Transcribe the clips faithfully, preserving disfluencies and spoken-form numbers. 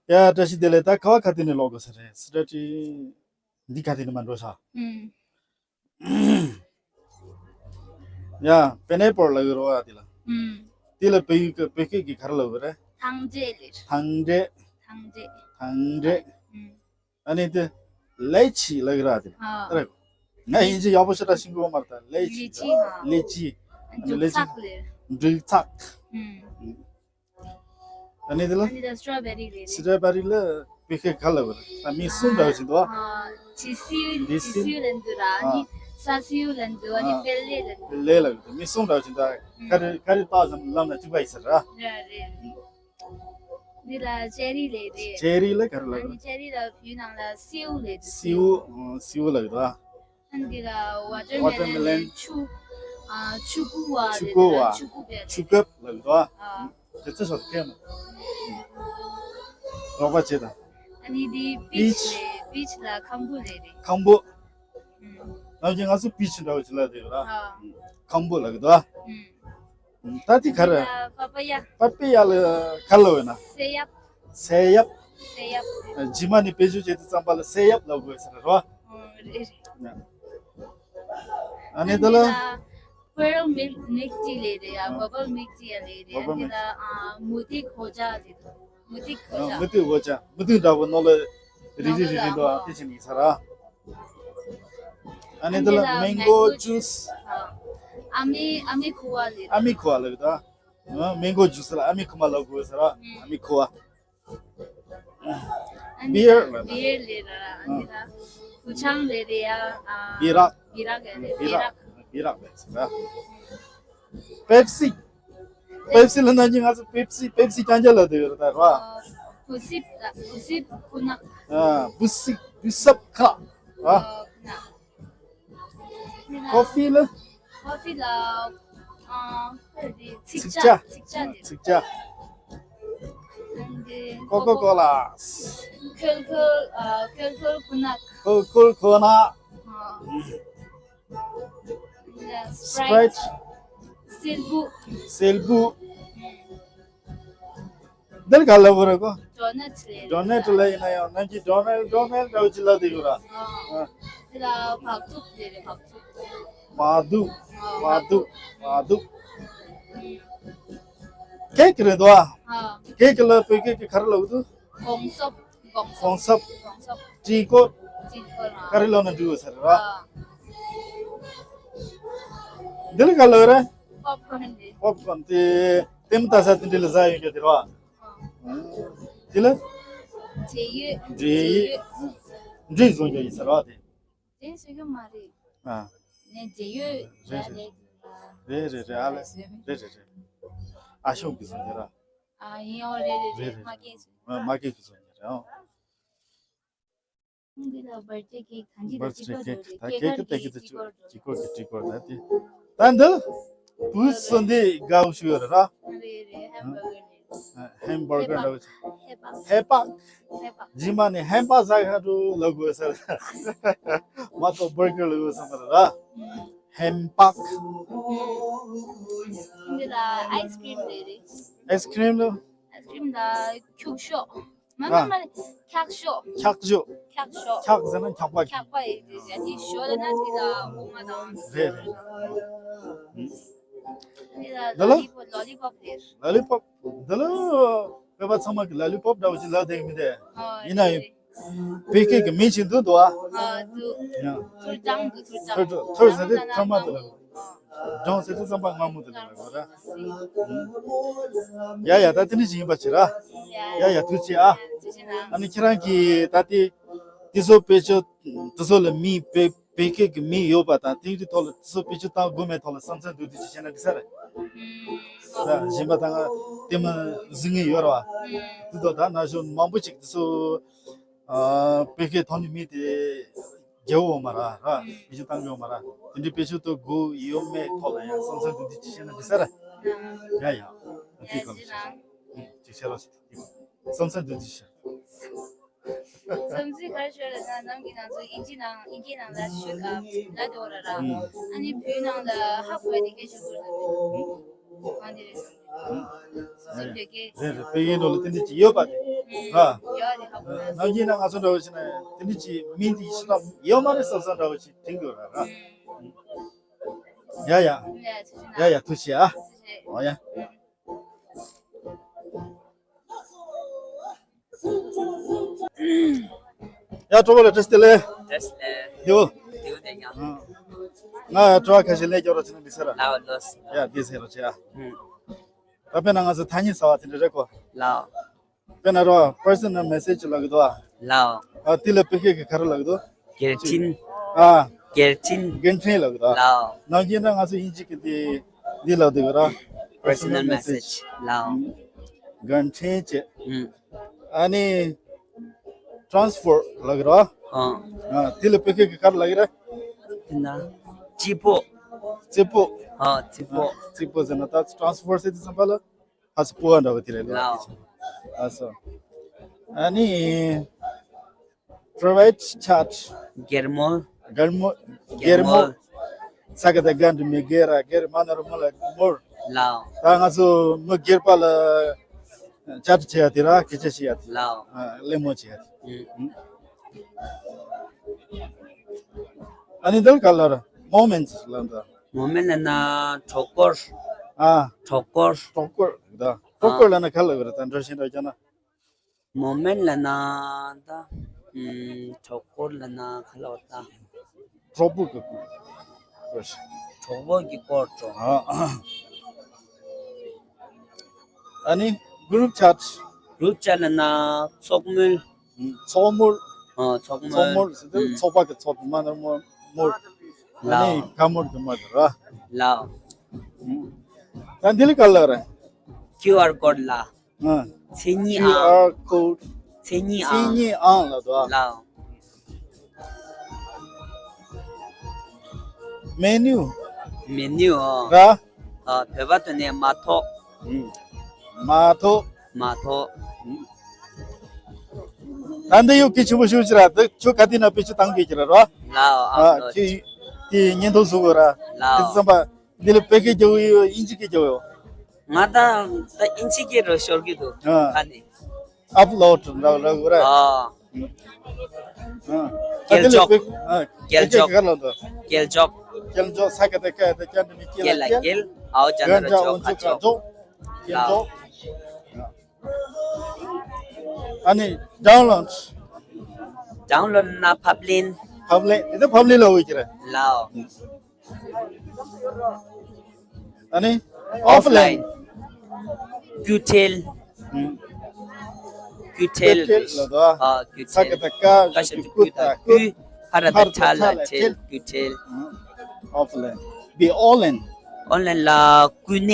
ཡ། བཀྲ་ཤིས་བདེ་ལེགས། ད་ག་བ་ག་དེ་ནས་ལོག་དགོས་ས་རེད། སི་ཏྲ་ཏི་འདི་ག་དེ་ནས་མ་འགྲོ་ཤག་ཨུམ། ཡ། པེ་ནེ་པོར་ལ་ཡོད་རོ་ཨ་དེ་ལ། ཨུམ། དེ་ལ་བོད་ཡིག་གི་བོད་སྐད་ཀྱི་ག་རེ་ལབ་དགོས་རེད། ཐང་ཅེ་ལེར། ཐང་ཅེ། ཐང་ཅེ། ཐང་ཅེ། ཨུམ། ཨ་ནི་དེ་ལེ་ཆི་ལབ་ཀྱི་ར་དེ་ལ། ཨ། རེད། ང་དབྱིན་ཇི་ཡག་པོ་ཞེ་དྲག་ཤེས་ཀྱི་ཡོད་མ་རེད་ད། ལེ་ཆི། ལེ་ཆི་ཧ། ལེ་ཆི། ཨ་ནི་ལེ་ཆི། འབྲུག་ཚག་ལེར། འབྲུག་ཚག་ཨུམ། ཨ་ནི་དེ་ལ། ཨ་ནི་ད་སི་ཏྲོ་བེ་རི་ལེར། སི་ཏྲོ་བེ་རི་ལ་བོད་སྐད་ག་ལབ་དགོས་རེད། ད་མིང་གསུམ་འདྲ་བོ་ཞིག་འདུག་ཨ། ཨ། དྲི་སིལ། དྲི་དྲི་སིལ། སིལ་ལབ་འདུག་ར། ཨ་ནི་ཨ་ས་སིལ་ལབ་འདུག་ཨ་ནི་ཨ་པེ་ལེ་ལབ་འདུག་པེ་ལེ་ལབ་འདུག་མིང་གསུམ་འདྲ་བོ་ཞིག་འདུག་ག་རེ་ག་རེ་བཏགས་ཙམ་ལབ་ན་གཅིག་པ་ཡིན་ས་རེད། རེད་རེད། འདི་ལ་ཅེ་རི་ལབ་རེད། ཅེ་རི་ལ་ག་རེ་ལབ་ཨ་ནི་རེད། ཅེ་རི་ལ་བོད་ནང་ལ་སེའུ་ལབ་འདུག་སེའུ། ཨ། སེའུ་ལབ་འདུག་ཨ། ཨ་ནི་འདི་ལ་ཝ་ཊར་མེ་ལོན་ལབ་ཆུ། ཨ། ཆུ་ཀུ་བ་ཆུ་ལབ་ཀུ་བ། ཆུ་ཀུ་བ། ཆུ་ཀབ་ལབ་འདུག་ཨ། ཨ། དེ་ཚོ་ཤོར་ཁེ་མ། རོགས་པ་བྱེད་དང་། ཨ་ནི་འདི་པིཆ་པིཆ་ལབ། པིཆ་ལ་ཁམ་བུ་ལབ་རེད། ཁམ་བུ། ཨུམ། ནམ་རྒྱུན་ང་ཚོ་པིཆ་འདྲ་བོ་ཅིག་ལབ་བསྡད་ཡོད་ར། ཨ། ཁམ་བུ་ལབ་གི་འདུག་ཨ། ཨུམ། ད་དེ་ག་རེ། འདི་ལ་པ་པ་ཡ། པ་པ་ཡ་ལ་ག་ལབ་ཡོད་ན། སེ་ཡབ། སེ་ཡབ། སེ་ཡབ། རྗེས་མ་ནས་བེད་སྤྱོད་བྱེད་དུས་ཙམ་པ་ལ་སེ་ཡབ་ལབ་དགོས་ཟེར་རོ། ཨོ། རེད་རེད། ཨ་ནི་དེ་ལ། པརལ་མིལ་མིལ་ཊི་ལབ་རེད་ཡ། ཨ། བ་བལ་མིལ་ཊི་ཡ་ལབ་རེད་ཡ། བ་བལ་མིལ་ཊི། འདི་ལ་ཨ་མུ་ཏིག་ཧོ་ཇ་ལབ་འདུག་མུ་ཏིག་ཧོ་ཇ། ཨ། མུ་ཏིག་ཧོ་ཇ། མུ་ཏིག་འདྲ་བོ་ནང་ལ་རིལ་རིལ་རིལ་རིལ་འདུག་ཨ། དེ་བྱས་ནས་ཡིན་ས་ར། ཨ་ནི་དེ་ལ་མེང་གོ་ཇུས། ཨ། ཨ་མའི་ཨ་མའི་ཁུ་བ་ལབ་རེད། ཨ་མའི་ཁུ་བ་ལབ་ད། ཨ། མེང་གོ་ཇུས་ལ་ཨ་མའི་ཁུ་མ་ལབ་དགོས་ཟེར་ར། ཨ་མའི་ཁུ་བ། ཨ་ནི་བི་ཡར་ལབ་ད། བི་ཡར་ལབ་ར། ཨ་ནི་ད་གུ་ཆང་ལབ་རེད་ཡ། ཨ། བི་རག་བི་རག་ལབ་རེད། བི་རག་བི་རག་ལབ་ཟེར་ར། པེབ་སི། པེབ་སི་ལབ་ན་ནི་ང་ཚོ་པེབ་སི་པེབ་སི་རྐྱང་རྐྱང་ལབ་བསྡད་ཡོད་རེད་ད་ར། ཨ། བུ་སིབ་ལ་བུ་སིབ་ཁུ་ནག་ཨ། བུ་སིབ་བུ་སབ་ཁ། ཨ། ཨ། ཁུ་ནག་ཀོ་ཧྥི་ལ། ཀོ་ཧྥི་ལ། ཨ། ཚིག་ཇ། ཚིག་ཇ། ཚིག་ཇ་ནི། ཚིག་ཇ། ཨ་ནི་ཀོ་ཀོ་ཀོ་ལ། ཁོལ་ཁོལ། ཨ། ཁོལ་ཁོལ་ཁོ་ན། ཁོལ་ཁོལ་ཁོ་ན། ཨ། སི་པ་རའིཊ། སི་པ་རའིཊ། སིལ་བུ། སིལ་བུ། འདིར་ག་ལབ་དགོས་རེད་གོ། ཌོ་ནཊ་ལབ། ཌོ་ནཊ་ལབ་ཡིན་ན་ཡང་ནམ་རྒྱུན་ཌོ་ནལ་ཌོ་ནལ་འདྲ་བོ་ཅིག་ལབ་བསྡད་ཡོད་ར། ཨ། ཨ། དེ་ལ་བག་ཐུག་ཟེར་རེད། བག་ཐུག་བག་ཐུག་ཨ། བག་ཐུག་བག་ཐུག་ཀེག་རེད་དོ། ཨ། ཀེག་ལ་བོད་སྐད་ཀྱི་ག་རེ་ལབ་འདུག་གོང་སོབ། གོང་སོབ། གོང་སོབ། གོང་སོབ། ཀྲི་ཀོར། ཀྲི་ཀོར། ཨ། ག་རེ་ལབ་ན་འགྲིག་ཡོད་ས་རེད་བ། ཨ། འདི་ལ་ག་ལབ་རེད། པོབ་ཀོན་རེད། པོབ་ཀོན་དེ་ལྟད་མོ་ལྟ་ས་དེ་འདྲ་ལ་ཟ་ཡོང་རྒྱུ་དེ་རེད་བ། ཨ། དེ་ལ། འབྲས་ཡོས། འབྲས་ཡོས། འབྲས་བཟོ་རྒྱུ་ཡིན་ས་རེད་བ་དེ། འབྲས་བཟོ་རྒྱུ་མ་རེད། ཨ། ནས་འབྲས་ཡོས་རེད། རེད་རེད། རེད་རེད་རེད། ཨ་ལེ། རེད་རེད་རེད། ཨ་ཤོག་གི་བཟོ་རྒྱུ་ར། ཨ། ཡིན། ཨོ། རེད་རེད་རེད། རེད། མ་སྐད་བཟོ། མ་མ་སྐད་གི་བཟོ་རྒྱུ་རེད། ཨོ། འདི་ལ་བར་ཆད་ཀྱི་གང་ཅི་ལ་བར་ཆད་གཅིག་པ་ཀྱི་འགྲོ་རེད། ཀེག་ཀེག་ཀེག་ཀེག་ཀེག་ཀེག་ཀེག་ཀེག་ཀེག་ཀེག་ཀེག་ད་དེ། ད་འདི་བུ་སོ་འདི་དགའ་བོ་ཞིག་ཡོད་རེད་ར། རེད་རེད། ཧེམ་བར་གར་རེད། ཧེམ་བར་གར་འདྲ་བོ་ཞིག་ཧེ་པག་ཧེ་པག་ཧེ་པག་རྗེས་མ་ནས་ཧེམ་པག་ཟ་ག་འགྲོ་ལབ་དགོས་ས་རེད། མ་གཏོགས་བར་གར་ལབ་དགོས་ས་མ་རེད་ར། ཧེམ་པག་འདི་ལ་ཨའི་སི་ཀྲིམ་རེད་རེད། ཨའི་སི་ཀྲིམ་ལ། ཨའི་སི་ཀྲིམ་ལ་འཁྱུག་ཤོག་མ་མ་མ་ལ་འཁྱག་ཤོག་འཁྱག་ཤོག་འཁྱག་ཤོག་འཁྱག་ཟེར་ན་འཁྱག་པ། འཁྱག་པ་ཡིན་དུས་ཡ་དེ་ཞོ་ལ་ན་དེ་ལ་འོ་མ་དང་། རེད་རེད། དེ་ལ་འདི་ལ་ལོ་ལི་པོབ། ལོ་ལི་པོབ་རེད། ལོ་ལི་པོབ། འདི་ལ་བོད་པ་ཚང་མ་གི་ལོ་ལི་པོབ་འདྲ་བོ་ཅིག་ལབ་བསྡད་ཀྱི་མི་འདུག་ཨ། ཡིན་ན་ཡང་། རེད་རེད། བོད་སྐད་ཀྱི་མིང་ཅིག་འདུག་འདུག་ཨ། ཨ་འདུག་ཡ། ཐུར་སྦྲང་འདུག་ཐུར་སྦྲང་། ཐུར་ཐུར་ཟེར་དུས་ཐུར་མ་དེ་ལ། སྦྲང་ཟེར་དུས་རྩམ་པ་མངར་མོ་དེ་ལ་ལབ་དགོས་ར། ཡ་ཡ། ད་དེ་འདྲ་ཞིག་ཡིན་པ་བྱེད་ར། ཡ་ཡ། ཐུགས་རྗེ་ཆེ་ཨ། ཐུགས་རྗེ་ཆེ་གནང་། ཨ་ནི་ཁྱེད་རང་གིས་ད་ལྟའི་དེ་ཚོ་བེད་སྤྱོད། དེ་ཚོ་ལ་མིང་བོད་བོད་སྐད་ཀྱི་མིང་ཡོད་པ་དང་དེའི་ཐོག་ལ་དེ་ཚོ་བེད་སྤྱོད་བཏང་དགོས་མེད་ཐོག་ལ་བསམ་ཚུལ་འདུག་དེ་ཅིག་བཤད་ན་འགྲིག་ས་རེད། ད་གཞན་པ་ད་ང་ལྟད་མོ་གཟིགས་མཁན་ཡོད་རེད་བ། དེ་ཚོ་ད་ན་གཞོན་མང་པོ་ཅིག་དེ་ཚོ། ཨ། བོད་སྐད་ཐོག་ནས་མིང་དེ་རྒྱལ་བོ་མ་ར་ར། བེད་སྤྱོད་བཏང་གི་ཡོད་མ་ར། དེ་འདྲའི་བེད་སྤྱོད་གཏོང་དགོས་ཡོད་མེད་ཐོག་ལ་ཡང་བསམ་ཚུལ་འདུག་དེ་ཅིག་བཤད་ན་འགྲིག་ས་རེད། ཡ་ཡ། དེ་ག་ལ་ཅིག་བཤད་རོགས་ཞུ། བསམ་ཚུལ་འདུག་དེ་བཤད། བསམ་ཚུལ་ག་རེ་ཞུ་ལབ་ན་ནམ་གྱི་ང་ཚོ་དབྱིན་ཇི་ནང་དབྱིན་སྐད་ནང་ལ་ཞུ་ག་ལབ་དེ་འོ་ར་ར། ཨ་ནི་བོད་ནང་ལ་ཧ་གོ་ཡ་དེ་སྐད་ཞུ་དགོས་རེད། ང་དེ་རེད་བསམ་གྱི། སེམས་བདེ་སྐད། རེད་རེད། དཔེ་ཡིན་ནོ་ལ་དེ་འདྲ་ཅིག་ཡོད་པ་དེ། ཨ། ནམ་རྒྱུན་ན་ང་ཚོ་འདྲ་བོ་ཞིག་ན་དེ་འདྲ་ཅིག་མིང་འདི་ཤེས་ལ་ཡོད་མ་རེད་བསམ་བསམ་འདྲ་བོ་ཞིག་དྲན་གྱི་ཡོད་ར་ར། ཡ་ཡ། ཡ་ཡ་ཐུགས་རྗེ་ཆེ་ཨ། ཨོ་ཡ། ཡ་གྲོགས་པོ་ལ་བཀྲ་ཤིས་བདེ་ལེགས། བཀྲ་ཤིས་བདེ་ལེགས། ཡོ། དེའུ་དེ་ཡང་། ང་དྲི་བ་ཁ་ཤས་ལན་སྐྱོར་རོགས་བྱེད་ན་འགྲིག་ས་ར། ལའོ་ལོས། ཡ་འདི་ཟེར་རོགས་བྱེད་ཨ། ད་དཔེར་ན་ང་ཚོ་ཐ་སྙད་ཟེར་བ་དེ་འདྲ་རེད་གོ། ལའོ། དཔེར་ན་རོ་personal message ལབ་གི་འདུག་ཨ། ལའོ། ཨ་དེ་ལ་བོད་སྐད་ཀྱི་ག་རེ་ལབ་གི་འདུག་སྐད་འཕྲིན། ཨ། སྐད་འཕྲིན། སྐད་འཕྲིན་ལབ་གི་འདུག་ཨ། ལའོ། ནམ་རྒྱུན་ན་ང་ཚོ་དབྱིན་ཇི་གི་དེ་འདི་ལབ་འདུག་ར། Personal message ལའོ། སྐད་འཕྲིན་བྱས། ཨ་ནི་transfer ལབ་གི་ར། ཨ། དེ་ལ་བོད་སྐད་ཀྱི་ག་རེ་ལབ་གི་ར། དེ་ན་རྩིས་སྤོ། རྩིས་སྤོ། ཨ་རྩིས་སྤོ། རྩིས་སྤོ་ཟེར་ན་ད་transfer ཟེར་དུས་ཙམ་པ་ལ། ཨ་སོ་སྤོ་བ་འདྲ་བ་དེ་རེད་ལ། ལའོ། ཨ་སོ། ཨ་ནི་private chat སྒེར་མོལ། སྒེར་མོལ། སྒེར་མོལ། ས་ཀ་ད་སྒ་འདྲ་མི་སྒེར་ར་སྒེར་མ་ན་ར་མོལ་ལ་མོལ། ལའོ། ད་ང་ཚོ་མི་སྒེར་པ་ལ་chat བྱེད་ཡ་དེ་ར་སྐད་ཆ་བཤད་ཡ་དེ། ལའོ། ཨ་གླེང་མོལ་བྱེད་ཡ་དེ། ཨ་ནི་འདི་ལ་ག་ལ་ར་moments ལ་འདྲ། moment ལབ་ན་གྲོགས་སྐོར། ཨ། གྲོགས་སྐོར། གྲོགས་སྐོར་ད། གྲོགས་སྐོར་ལབ་ན་ག་ལ་གི་རེད་ད་འདྲ་ཞིག་འདྲ་རྒྱ་ན། moment ལབ་ན་ད། ཨུམ། གྲོགས་སྐོར་ལབ་ན་ག་ལ་བ་ད། གྲོགས་པོ་གི་སྐོར། གྲོགས་པོ་གི་སྐོར་གྲོགས། ཨ། ཨ་ནི་group chat། group chat ལབ་ན་ཚོགས་མོལ། ཚོགས་མོལ། ཨ་ཚོགས་མོལ། ཚོགས་མོལ་ཟེར་དུས་ཚོགས་པ་གི་ཚོགས་དུ་མ་ནོར་མོལ་མོལ། ཨ་ནི་ཀ་མོལ་དུ་མ་དུ་ར། ལའོ། ད་འདི་ལ་ག་ལ་རེད། QR code ལ། ཨ། མཚན་ཉིད་ཨང་། QR code མཚན་ཉིད་ཨང་། མཚན་ཉིད་ཨང་ལ་དོ། ལའོ། menu menu ཨོ། ར། ཨ་བོད་པ་དོན་ནས་མ་ཐོག་མ་ཐོག་མ་ཐོག་ད་འདི་ཡོད་ཀི་ཆུ་བོ་ཤུ་ཅི་ར་འདི་ཆུ་ག་དི་ན་པི་ཆུ་བཏང་གི་ཅི་ར་རོ། ལའོ། ཨ་ཨ་ལོ། ཁྱི་དེ་ཉིན་ཐོ་བཟོ་གོ་ར། ལའོ། དེ་བསམ་པ་འདི་ལ་བོད་སྐད་རྒྱག་ཡོད་ཨིན་ཇི་སྐད་རྒྱག་ཡོད། ང་ད་ད་ཨིན་ཇི་སྐད་རོ་ཤོར་གི་འདུག་ཨ་ཨ་ནི། upload འདྲ་འདྲ་གོ་ར། ཨ། ཨ། སྐྱེལ་ཆོག་ཨ། སྐྱེལ་ཆོག་སྐྱེལ་ཆོག་སྐྱེལ་ཆོག་ས་ཀ་ཏ་ཀ་ཏ་ཀྱ་འདྲ་མི་སྐྱེལ་ལ་སྐྱེལ། ཨའོ་ཅ་ན་ར་ཅོ་ཁ་ཆོག་སྐྱེལ་ཆོག་ཨ་ནི་download download ན་ཕབ་ལེན། ཕབ་ལེན་དེ་ཕབ་ལེན་ལ་འོས་ཀྱི་རེད། ལའོ། ཨ་ནི་offline offline སྐུ་ཁྲལ། སྐུ་ཁྲལ། སྐུ་ཁྲལ་ལ་དོ། ཨ་སྐུ་ཁྲལ། ས་ཀ་ཏ་ཀ་ཀ་ཞབས་ཀྱུ་སྐུ་ད་སྐུ། ཕ་ར་ཏ་ཕ་ར་ཏ་ཁྲ་ལ་ཁྲལ། སྐུ་ཁྲལ། offline be online online ལ་སྐུ་ནད།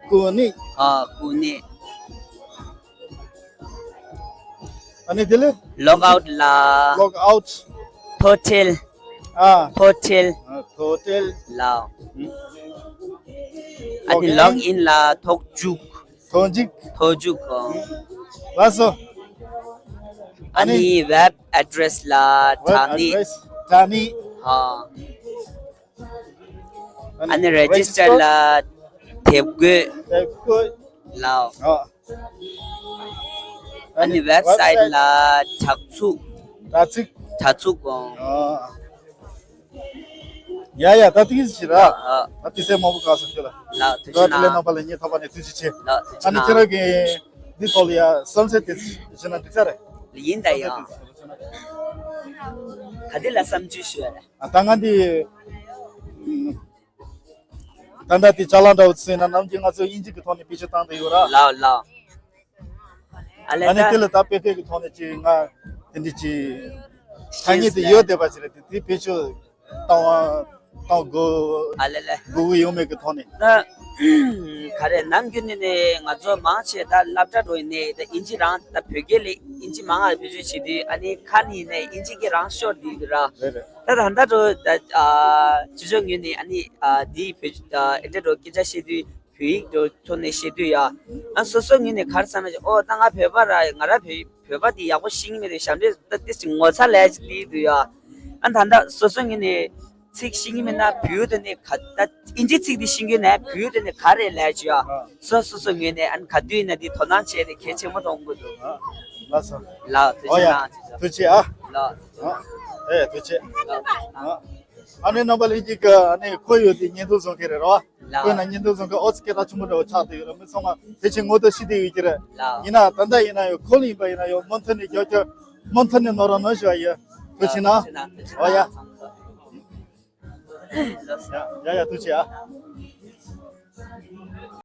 སྐུ་ནད། ཨ་སྐུ་ནད། ཨ་ནི་དེ་ལས། log out ལ། log out ཐོ་ཁྲལ། ཨ། ཐོ་ཁྲལ། ཨ་ཐོ་ཁྲལ། ལའོ། ཨ་ནི་log in ལ་ཐོག་འཇུག་ཐོག་འཇུག་ཐོག་འཇུག་གོ། ལགས་སོ། ཨ་ནི་web address ལ་དྲ་གནས། དྲ་གནས། ཨ། ཨ་ནི་register ལ་དེབ་འགོད། དེབ་འགོད། ལའོ། ཨ། ཨ་ནི་website ལ་དྲ་ཚིགས། དྲ་ཚིགས། དྲ་ཚིགས་གོ། ཨ། ཡ་ཡ་ད་ཐུགས་རྗེ་ཆེ་ར། ཨ། ད་དེ་སེ་མང་པོ་ག་སོ་ཁྱོད་ལ། ལ་ཐུགས་རྗེ་ཆེ་གནང་། ལ་ཐུགས་རྗེ་ཆེ་གནང་། ཨ་ནི་ཁྱེད་རང་གི་འདི་ཐོག་ལ་ཡ་བསམ་ཚུལ་དེ་བྱས་ན་འགྲིག་ས་རེད། ཡིན་ད་ཡང་། ག་དེ་ལ་བསམ་ཚུལ་ཞུ་ཡ་རེད། ཨ་ད་ང་འདི། ད་ལྟ་དེ་ཅ་ལག་འདྲ་བོ་ཟེར་ན་ནམ་རྒྱུན་ང་ཚོ་དབྱིན་ཇི་གི་ཐོག་ནས་བེད་སྤྱོད་བཏང་དུ་ཡོད་ར། ལའོ་ལའོ། ཨ་ལེ་ཨ་ནི་ད། དེ་ལ་ད་བོད་སྐད་ཀྱི་ཐོག་ནས་ཅིག་ང་དེ་འདྲ་ཅིག་ཐ་སྙད་དེ་ཡོད་བསྡད་པ་ཞིག་རེད་དེ་དེ་བེད་སྤྱོད་བཏང་བ་བཏང་དགོས། ཨ་ལེ་ལེ། དགོས་ཀྱི་ཡོད་མེད་ཀྱི་ཐོག་ནས། ད་ག་རེ་ནམ་རྒྱུན་ནས་ནས་ང་ཚོ་མང་ཆེ་ད་སློབ་གྲྭ་འགྲོ་ཡིན་ནས་ད་དབྱིན་ཇི་རང་ད་བོད་སྐད་ལས་དབྱིན་ཇི་མང་ང་བེད་སྤྱོད་བྱེད་དུས་ཨ་ནི་ཁ་ནས་ནས་དབྱིན་ཇི་སྐད་རང་ཤོར་བསྡད་ཀྱི་ར། རེད་རེད། ད་ད་ལྟ་འགྲོ་ད་ཨ་ཅི་ཅོ་ངོས་ནས་ཨ་ནི་ཨ་དེའི་བོད་ཨ་ཨེ་འདྲ་འགྲོ་སྐད་ཆ་བཤད་དུས་བོད་ཡིག་འགྲོ་ཐོག་ནས་བཤད་དུས་ཡ། ཨ་སོ་སོ་ངོས་ནས་ག་རེ་བསམ་ན་ཨོ་ད་ང་བོད་པ་ར་ང་ར་བོད་བོད་པ་དེ་ཡག་པོ་ཤེས་ཀྱི་མེད་དུས་ཞབས་འདྲེན་ད་ཏི་སི་ངོ་ཚ་ལས་ཅི་ལི་དུས་ཡ། ཨ་ད་ལྟ་སོ་སོ་ངོས་ནས་ཚིག་ཤེས་ཀྱི་མེད་ན་བོད་ཡིག་ཐོག་ནས་ག་ད་དབྱིན་ཇི་ཚིག་དེ་ཤེས་ཀྱི་ན་བོད་ཡིག་ཐོག་ནས་ག་རེ་ལས་ཅི་ཡ། སོ་སོ་སོ་ངོས་ནས་ཨ་ནི་ག་དུས་ཡིན་ན་དེ་དོ་སྣང་བྱས་ཏེ་གལ་ཆེན་པོ་མཐོང་གི་འདུག་ལགས་སོ། ལགས་ཐུགས་རྗེ་ཆེ་གནང་། ཐུགས་རྗེ་ཆེ་ཨ། ལགས་ཐུགས་རྗེ་ཨ། ཨེ་ཐུགས་རྗེ། ལགས་ཨ། ཨ་ནི་རྣམ་པ་ལྷན་རྒྱས་ཀྱི་ཨ་ནི་ཁོ་ཡོད་དེ་བརྙན་ཐུང་བཟོ་མཁན་རེད་རོ། ལགས། ཁོ་ན་བརྙན་ཐུང་བཟོ་མཁན་ཨོ་ཙི་སྐད་གྲགས་ཆེན་པོ་འདྲ་བོ་ཆགས་བསྡད་ཡོད་རེད། མི་ཚང་མ་ཕལ་ཆེར་ངོ་དེབ་ཤེས་བསྡད་ཡོད་ཀྱི་རེད། ལགས། ཡིན་ན་ད་ལྟ་ཡིན་ན་ཡང་ཁོ་ལ་ཡིན་པ་ཡིན་ན་ཡང་མུ་མཐུད་ནས་རྒྱབ་སྐྱོར་མུ་མཐུད་ནས་གནང་རོགས་གནང་ཞུ་བ་ཡིན། ཐུགས་རྗེ་ཆེ་གནང་། ཐུགས་རྗེ་ཆེ་གནང་། ཨོ་ཡ། ཡ་ཡ་ཐུགས་རྗེ་ཆེ་ཨ།